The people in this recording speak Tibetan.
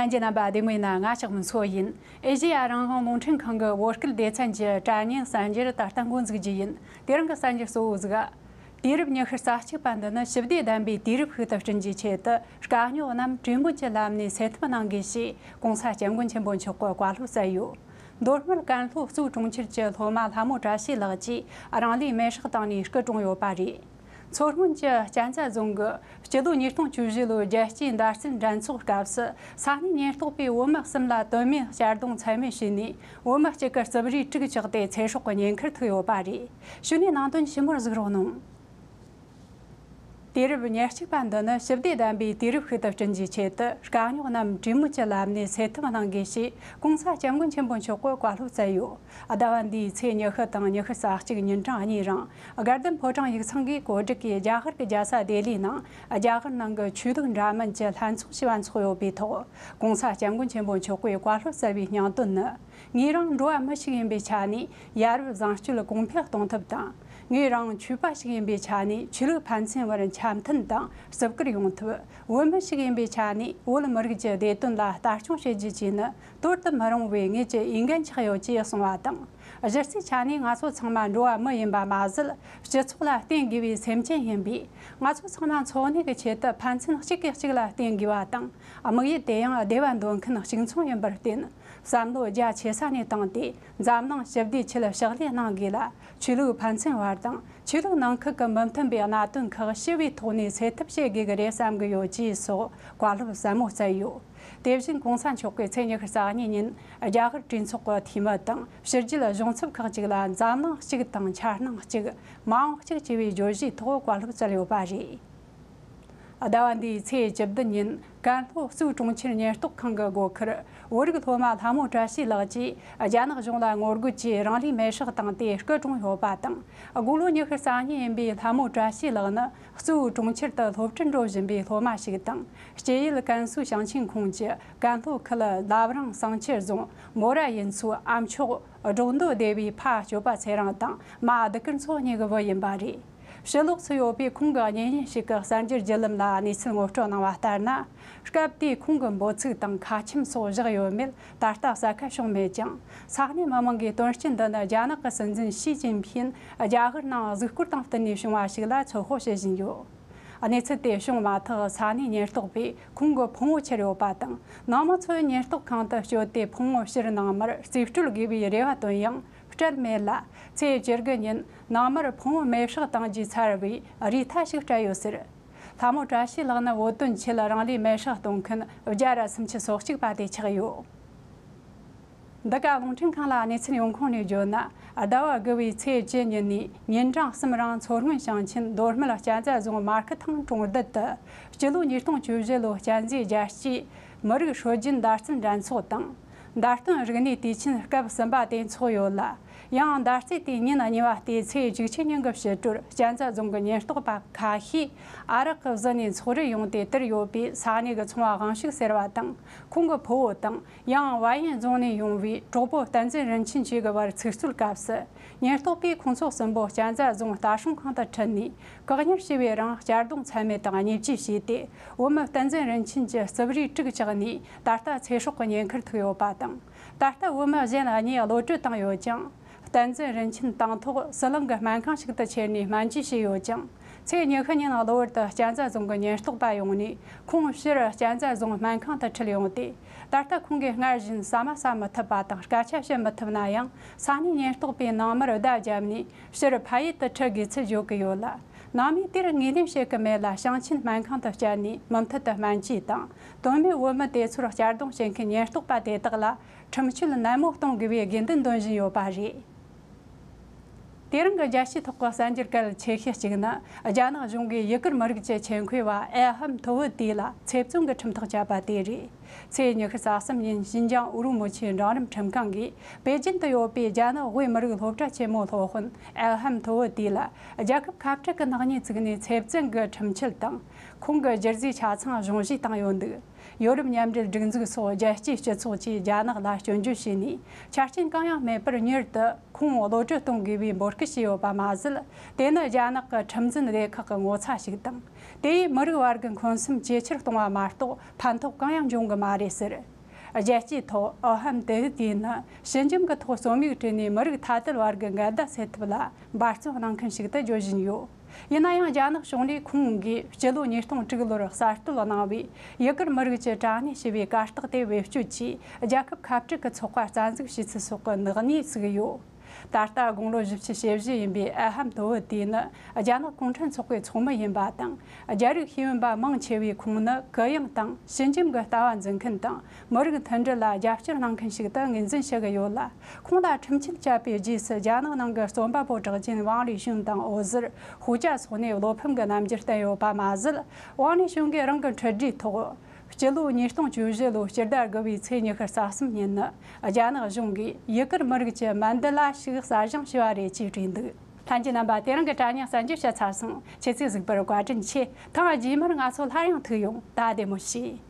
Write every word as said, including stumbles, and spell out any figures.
གསན་མཁན་རྣམ་པ་བདེ་མོ་ཡིན་ན། ང་ལྕགས་མོ་མཚོ་ཡིན། ཨེ་ཤེ་ཡ་རང་དབང་རླུང་འཕྲིན་ཁང་གི་བོད་སྐད་སྡེ་ཚན་གྱི་དྲ་བརྙན་གསར་འགྱུར་ད་ལྟ་འགོ་འཛུགས་རྒྱུ་ཡིན། དེ་རིང་གི་གསར་འགྱུར་གཙོ་བོ་ཟིག་དུས་རབས་ཉི་ཤུ་རྩ་གཅིག་པ་འདི་ནི་ཞི་བདེ་ལྡན་པའི་དུས་རབས་ཤིག་ཏུ་བསྐྲུན་རྒྱུའི་ཆེད་དུ། དཀའ་རྙོག་རྣམས་གྲོས་མོལ་གྱི་ལམ་ནས་སེལ་ཐབས་གནང་དགོས་ཞེས་༸གོང་ས་༸སྐྱབས་མགོན་ཆེན་པོ་མཆོག་གིས་བཀའ་སློབ་སྩལ་ཡོད། མདོ་སྨད་ཀན་ལྷོ་གཙོས་གྲོང་ཁྱེར་གྱི་སློབ་མ་ལྷ་མོ་བཀྲ་ཤིས་ལགས་ཀྱིས་རང་ལུས་མེར་སྲེག་བཏང་ནས་སྐུ་གྲོངས་ཡོད་པ་རེད། མཚོ་སྔོན་གྱི་གཅན་ཚ་རྫོང་གི་སྤྱི་ལོ་ཉིས་སྟོང་བཅུ་བཞི་ལོའི་རྒྱལ་སྤྱིའི་མདའ་རྩེད་འགྲན་ཚོགས་སྐབས་སུ། ས་གནས་ཉེན་རྟོག་པས་བོད་མི་གསུམ་ལ་དོན་མེད་གཅར་རྡུང་ཚད་མེད་བྱས་ནས། བོད་མི་གཅིག་གི་རྩིབ་རིས་དཀྲུགས་བཅག་སྟེ་ཚེ་སྲོག་གི་ཉེན་ཁར་ཐུག་ཡོད་པ་རེད། གཞུག་ནས་ནང་དོན་ཞིབ་མོར་གཟིགས་རོགས་གནང་། དུས་རབས་ཉེར་གཅིག་པ་འདི་ནི་ཞི་བདེ་ལྡན་པའི་དུས་རབས་ཤིག་ཏུ་བསྐྲུན་རྒྱུའི་ཆེད་དུ། དཀའ་རྙོག་རྣམས་གྲོས་མོལ་གྱི་ལམ་ནས་སེལ་ཐབས་གནང་དགོས་ཞེས་༸གོང་ས་༸སྐྱབས་མགོན་ཆེན་པོ་མཆོག་གིས་བཀའ་སློབ་སྩལ་ཡོད། ཟླ་བ་འདིའི་ཚེས་ཉི་ཤུ་དང་ཉི་ཤུ་རྩ་གཅིག་ཉིན་གྲངས་གཉིས་རིང་། དགའ་ལྡན་ཕོ་བྲང་ཡིག་ཚང་གིས་གོ་སྒྲིག་གིས་རྒྱ་གར་གྱི་རྒྱལ་ས་ལྡི་ལིའི་ནང་རྒྱ་གར་ནང་གི་ཆོས་ལུགས་འདྲ་མིན་གྱི་ལྷན་ཚོགས་ཞེས་པ་འཚོགས་ཡོད་པའི་ཐོག༸གོང་ས་༸སྐྱབས་མགོན་ཆེན་པོ་མཆོག་གིས་བཀའ་སློབ་སྩལ་བའི་སྙིང་དོན་ནི། ངོས་རང་འགྲོ་བ་མི་ཞིག་ཡིན་པའི་ཆ་ནས་ཡ་རབས་བཟང་སྤྱོད་གོང་འཕེལ་གཏོང་ཐབས་དང་། ངོས་རང་ཆོས་པ་ཞིག་ཡིན་པའི་ཆ་ནས་ཆོས་ལུགས་ཕན་ཚུན་བར་འཆམ་མཐུན་དང་བརྩི་བཀུར་ཡོང་ཐབས། བོད་མི་ཞིག་ཡིན་པའི་ཆ་ནས་བོད་མི་རིགས་ཀྱི་བདེ་དོན་ལ་ལྟ་སྐྱོང་བྱེད་རྒྱུ་བཅས་ནི་དོར་དུ་མི་རུང་བའི་ངེད་ཀྱི་འོས་འགན་ཆགས་ཡོད་ཅེས་གསུངས་པ་དང་། གཞི་རྩའི་ཆ་ནས་ང་ཚོ་ཚང་མ་འགྲོ་བ་མི་ཡིན་པ་མ་ཟད། སྤྱི་ཚོགས་ལ་བརྟེན་དགོས་པའི་སེམས་ཅན་ཡིན་པས། ང་ཚོ་ཚང་མ་འཚོ་གནས་ཀྱི་ཆེད་དུ་ཕན་ཚུན་གཅིག་གིས་གཅིག་ལ་བརྟེན་དགོས་པ་དང་། དམིགས་ཡུལ་དེ་ཡང་བདེ་བ་འདོད་མཁན་གཅིག་མཚུངས་ཡིན་པར་བརྟེན། བསམ་བློ་རྒྱ་ཆེ་ས་ནས་བཏང་སྟེ། འཛམ་གླིང་ཞི་བདེའི་ཆེད་ཕྱག་ལས་གནང་དགོས་ལ། ཆོས་ལུགས་ཕན་ཚུན་བར་དང་། ཆོས་ལུགས་ནང་ཁུལ་གྱི་མི་མཐུན་པའི་གནད་དོན་ཁག་ཞི་བའི་ཐོག་ནས་སེལ་ཐབས་བྱེད་དགོས་ཀྱི་རེད་བསམ་གྱི་ཡོད་ཅེས་སོགས་བཀའ་སློབ་ཟབ་མོ་སྩལ་ཡོད། དེ་བཞིན་༸གོང་ས་མཆོག་གིས་ཚེས་ཉི་ཤུ་རྩ་གཉིས་ཉིན་རྒྱ་གར་གྲོས་ཚོགས་ཀྱི་འཐུས་མི་དང་། ཕྱི་རྒྱལ་གཞུང་ཚབ་ཁག་ཅིག་ལ་འཛམ་གླིང་གཅིག་དང་འཆར་སྣང་གཅིག་མ་འོངས་གཅིག་ཅེས་པའི་བརྗོད་གཞིའི་ཐོག་བཀའ་སློབ་སྩལ་ཡོད་པ་རེད། ཟླ་བ་འདིའི་ཚེས་བཅུ་བདུན་ཉིན་ཀན་ལྷོ་གཙོས་གྲོང་ཁྱེར་ཉེན་རྟོག་ཁང་གི་སྒོ་ཁར་བོད་རིགས་སློབ་མ་ལྷ་མོ་བཀྲ་ཤིས་ལགས་ཀྱིས་རྒྱ་ནག་གཞུང་ལ་ངོ་རྒོལ་གྱིས་རང་ལུས་མེར་སྲེག་བཏང་སྟེ་སྐུ་གྲོངས་ཡོད་པ་དང་། དགུང་ལོ་ཉི་ཤུ་རྩ་གཉིས་ཡིན་པའི་ལྷ་མོ་བཀྲ་ཤིས་ལགས་ནི་གཙོས་གྲོང་ཁྱེར་དུ་སློབ་ཁྲིད་འགྲོ་བཞིན་པའི་སློབ་མ་ཞིག་དང་། སྐྱེ་ཡུལ་ཀན་སུའུ་ཞིང་ཆེན་ཁོངས་ཀྱི་ཀན་ལྷོ་ཁུལ་བླ་བྲང་བསང་ཆུ་རྫོང་མོ་ར་ཡུལ་ཚོའི་ཨ་མཆོག་སྒྲོག་འདོད་སྡེ་བའི་ཕ་སྐྱོབ་པ་ཚེ་རིང་དང་མ་གདུགས་དཀར་མཚོ་གཉིས་ཀྱི་བུ་ཡིན་པ་རེད། ཕྱི་ལོགས་སུ་ཡོད་པའི་ཁོང་གི་གཉེན་ཉེ་ཞིག་གིས་གསར་འགྱུར་བརྒྱུད་ལམ་ལ་གནས་ཚུལ་ངོ་སྤྲོད་གནང་བ་ལྟར་ན། སྐབས་དེའི་ཁོང་གི་འབོད་ཚིག་དང་ཁ་ཆེམས་སོགས་བཞག་ཡོད་མེད་ད་ལྟ་གསལ་ཁ་བྱུང་མེད་ཀྱང་། ས་གནས་མི་མང་གིས་དོན་རྐྱེན་འདི་ནི་རྒྱ་ནག་གི་སྲིད་འཛིན་ཞི་ཅིན་ཕིན་རྒྱ་གར་ནང་གཟིགས་སྐོར་དང་བསྟུན་ནས་བྱུང་བ་ཞིག་ལ་ཚོད་དཔག་བྱེད་བཞིན་ཡོད། གནས་ཚུལ་དེ་བྱུང་མ་ཐག་ས་གནས་ཉེན་རྟོག་པས་ཁོང་གི་ཕུང་བོ་ཁྱེར་ཡོད་པ་དང་། ནང་མི་ཚོས་ཉེན་རྟོག་ཁང་དུ་བསྐྱོད་དེ་ཕུང་བོ་ཕྱིར་ནང་མར་རྩིས་སྤྲོད་དགོས་པའི་རེ་བ་བཏོན་ཡང་སྤྲད་མེད་ལ། ཚེས་བཅུ་དགུ་ཉིན་ནང་མར་ཕུང་བོ་མེར་སྲེག་བཏང་རྒྱུའི་ཚར་བའི་རུས་ཐལ་ཞིག་སྤྲད་ཡོད་ཟེར། ལྷ་མོ་བཀྲ་ཤིས་ལགས་ནི་བོད་དོན་ཆེད་རང་ལུས་མེར་སྲེག་གཏོང་མཁན་བརྒྱ་ར་སུམ་ཅུ་སོ་གཅིག་པ་དེ་ཆགས་ཡོད། འདི་ག་རླུང་འཕྲིན་ཁང་ལ་གནས་ཚུལ་ཡོང་ཁུངས་ནས་བརྗོད་ན། ཟླ་བ་དགུ་བའི་ཚེས་བཅུ་ཉིན་ནས་ཉིན་གྲངས་གསུམ་རིང་མཚོ་སྔོན་ཞིང་ཆེན་མདོ་སྨད་གཅན་ཚ་རྫོང་མར་ཁུ་ཐང་གྲོང་རྡལ་དུ་སྤྱི་ལོ་ཉིས་སྟོང་བཅུ་བཞི་ལོའི་གཅན་ཚའི་རྒྱལ་སྤྱིའི་མི་རིགས་སྲོལ་རྒྱུན་མདའ་རྩལ་འགྲན་ཚོགས་དང་། མདའ་སྟོན་རིག་གནས་དུས་ཆེན་སྐབས་གསུམ་པ་དེ་འཚོགས་ཡོད་ལ། ཡང་མདའ་རྩེད་དེའི་ཉིན་གཉིས་པ་སྟེ་ཚེས་བཅུ་གཅིག་ཉིན་གྱི་ཕྱི་དྲོར་གཅན་ཚ་རྫོང་གི་ཉེན་རྟོག་པ་ཁ་ཤས་ཨ་རག་གི་བཟི་ནས་འཚོགས་རེས་ཡོང་སྟེ་དེར་ཡོད་པའི་ས་གནས་ཀྱི་ཚོང་པ་དབང་ཕྱུག་ཟེར་བ་དང་ཁོང་གི་ཕུ་བོ་དང་། ཡང་བལ་ཡུལ་རྫོང་ནས་ཡོང་བའི་གྲོགས་པོ་བསྟན་འཛིན་རིན་ཆེན་བཅས་ཀྱི་བར་ཚིག་རྩོད་སྐབས་སུ། ཉེན་རྟོག་པས་ཁོང་ཚོ་གསུམ་པོ་གཅན་ཚ་རྫོང་ལྟ་སྲུང་ཁང་དུ་ཁྲིད་ནས་བཀག་ཉར་བྱས་པའི་རིང་གཅར་རྡུང་ཚད་མེད་དང་བརྙས་བཅོས་བྱས་ཏེ། བོད་མི་བསྟན་འཛིན་རིན་ཆེན་གྱི་རྩིབ་རུས་དཀྲུགས་བཅག་ནས་ད་ལྟ་ཚེ་སྲོག་གི་ཉེན་ཁར་ཐུག་ཡོད་པ་དང་། ད་ལྟ་བོད་མི་གཞན་གཉིས་གློད་གྲོལ་བཏང་ཡོད་ཀྱང་། བསྟན་འཛིན་རིན་ཆེན་དང་ཐོག་ཟི་ལིང་གི་སྨན་ཁང་ཞིག་ཏུ་ཁྱེར་ནས་སྨན་བཅོས་བྱས་ཡོད་ཀྱང་། ཚེས་ཉི་ཤུ་ཉིན་གློ་བུར་དུ་གཅན་ཚ་རྫོང་གི་ཉེན་རྟོག་པ་ཡོང་ནས་ཁོང་ཕྱིར་གཅན་ཚ་རྫོང་སྨན་ཁང་དུ་ཁྲིད་ཡོང་སྟེ། ད་ལྟ་ཁོང་གིས་སྔར་བཞིན་ཟ་མ་ཟ་མི་ཐུབ་པ་དང་སྐད་ཆ་བཤད་མི་ཐུབ་ན་ཡང་། ས་གནས་ཉེན་རྟོག་པས་ནང་མིར་བརྡ་བརྒྱབ་ནས་ཕྱིར་ཕ་ཡུལ་དུ་ཁྲིད་དགོས་ཚུལ་བརྗོད་ཀྱི་ཡོད་ལ། ནང་མིས་དེར་ངོས་ལེན་བྱེད་ཀྱི་མེད་ལ། ཞིང་ཆེན་སྨན་ཁང་དུ་བསྐྱལ་ནས་མུ་མཐུད་དུ་སྨན་བཅོས་དང་། དོན་མེད་བོད་མི་དེ་ཚོར་གཅར་རྡུང་བྱེད་མཁན་ཉེན་རྟོག་པ་དེ་དག་ལ་ཁྲིམས་གཅོད་ནན་མོ་གཏོང་དགོས་པའི་དགོས་འདུན་འདོན་བཞིན་ཡོད་པ་རེད། དེ་རིང་གི་རྒྱལ་སྤྱིའི་ཐོག་གི་གསར་འགྱུར་གལ་ཆེ་ཤོས་གཅིག་ནི། རྒྱ་ནག་གཞུང་གིས་ཡུ་གུར་མི་རིགས་ཀྱི་ཆེད་མཁས་པ་ཨེ་ཧམ་ཐོ་ཝུ་ཏི་ལ་ཚེ་བཙོན་གྱི་ཁྲིམས་ཐག་བཅད་པ་དེ་རེད། ཚེས་ཉི་ཤུ་རྩ་གསུམ་ཉིན་ཞིན་ཅང་ཨུ་རུ་མུ་ཆུའི་འབྲིང་རིམ་ཁྲིམས་ཁང་གིས་པེ་ཅིན་དུ་ཡོད་པའི་རྒྱ་ནག་དབུས་མི་རིགས་སློབ་གྲྭ་ཆེན་མོའི་སློབ་དཔོན་ཨེ་ཧམ་ཐོ་ཝུ་ཏི་ལ་རྒྱལ་ཁབ་ཁ་བྲལ་གྱི་ནག་ཉེས་བཙུགས་ནས་ཚེ་བཙོན་གྱི་ཁྲིམས་ཆད་དང་། ཁོང་གི་རྒྱུ་རྫས་ཆ་ཚང་གཞུང་བཞེས་བཏང་ཡོད་འདུག་ཡོ་རོབ་མཉམ་འབྲེལ་སྒྲིག་འཛུགས་སོགས་རྒྱལ་སྤྱིའི་སྤྱི་ཚོགས་ཀྱིས་རྒྱ་ནག་ལ་སྐྱོན་བརྗོད་བྱས་ནས། ཆ་རྐྱེན་གང་ཡང་མེད་པར་མྱུར་དུ་ཁོང་གློད་གྲོལ་གཏོང་དགོས་པའི་འབོད་སྐུལ་བྱས་ཡོད་པ་མ་ཟད། དེ་ནི་རྒྱ་ནག་གི་ཁྲིམས་འཛིན་སྡེ་ཁག་གི་ངོ་ཚ་ཞིག་དང་། དེ་ཡིས་མི་རིགས་བར་གྱི་འཁོན་སེམས་ཇེ་ཆེར་གཏོང་བ་མ་གཏོགས་ཕན་ཐོགས་གང་ཡང་འབྱུང་གི་མ་རེད་ཟེར། རྒྱལ་སྤྱིའི་ཐོག་ཨོ་ཧམ་ཏེ་ཧི་ཏི་ནི་ཞི་འཇམ་གྱི་ཐོག་རྩོམ་ཡིག་བྲིས་ནས་མི་རིགས་ཐ་དད་བར་གྱི་འགལ་ཟླ་སེལ་ཐབས་ལ་འབད་བརྩོན་གནང་མཁན་ཞིག་ཏུ་བརྗོད་བཞིན་ཡོད། ཡིན་ན་ཡང་རྒྱ་ནག་གཞུང་ནས་ཁོང་གིས་སྤྱི་ལོ་ཉིས་སྟོང་དྲུག་ལོར་གསར་གཏོད་གནང་བའི་ཡུ་གུར་མི་རིགས་ཀྱི་དྲ་བརྙན་ཞེས་པའི་གར་སྟེགས་དེ་བེད་སྤྱོད་ཀྱིས་རྒྱལ་ཁབ་ཁ་བྲལ་གྱི་ཚོགས་པ་རྩ་འཛུགས་བྱས་ཚུལ་སོགས་ཀྱི་ནག་ཉེས་བཙུགས་ཡོད། ད་ལྟ་དགུང་ལོ་བཞི་བཅུ་ཞེ་བཞི་ཡིན་པའི་ཨ་ཧམ་ཏོ་ཝི་ཏི་ནི་རྒྱ་ནག་གུང་ཁྲན་ཚོགས་པའི་ཚོགས་མི་ཡིན་པ་དང་། རྒྱ་རིགས་ཤེས་ཡོན་པ་མང་ཆེ་བས་ཁོང་ནི་གུ་ཡངས་དང་ཞི་འཇམ་གྱི་ལྟ་བ་འཛིན་མཁན་དང་མི་རིགས་མཐུན་སྒྲིལ་ལ་རྒྱབ་སྐྱོར་གནང་མཁན་ཞིག་ཏུ་ངོས་འཛིན་བྱེད་ཀྱི་ཡོད་ལ། ཁོང་ལ་ཁྲིམས་ཆད་བཅད་པའི་རྗེས་སུ་རྒྱ་ནག་ནང་གི་རྩོམ་པ་པོ་གྲགས་ཅན་ཝང་ལི་ཞུན་དང་འོད་ཟེར་ཧུའུ་ཅཱ་སོགས་ནས་བློ་ཕམ་གྱི་རྣམ་འགྱུར་བསྟན་ཡོད་པ་མ་ཟད། ཝང་ལི་ཞུན་གྱིས་རང་གི་འཁྲིད་རྒྱུའི་ཐོག་སྤྱི་ལོ་ཉིས་སྟོང་བཅུ་བཞི་ལོའི་སྤྱི་ཟླ་དགུ་པའི་ཚེས་ཉི་ཤུ་རྩ་གསུམ་ཉིན་ནི་རྒྱ་ནག་གཞུང་གིས་ཡུ་གུར་མི་རིགས་ཀྱི་མན་ཌི་ལ་ཞིག་གསར་བཞེངས་བྱས་པ་རེད་ཅེས་བྲིས་འདུག་ལྷན་རྒྱས་རྣམ་པ། དེ་རིང་གི་དྲ་བརྙན་གསར་འགྱུར་བཤད་ཚར་སོང་། ཁྱེད་ཚོས་གཟིགས་པར་བཀའ་དྲིན་ཆེ། ཐེངས་རྗེས་མར་ང་ཚོ་སླར་ཡང་ཐུག་ཡོང་། ད་བདེ་མོ་བྱོས།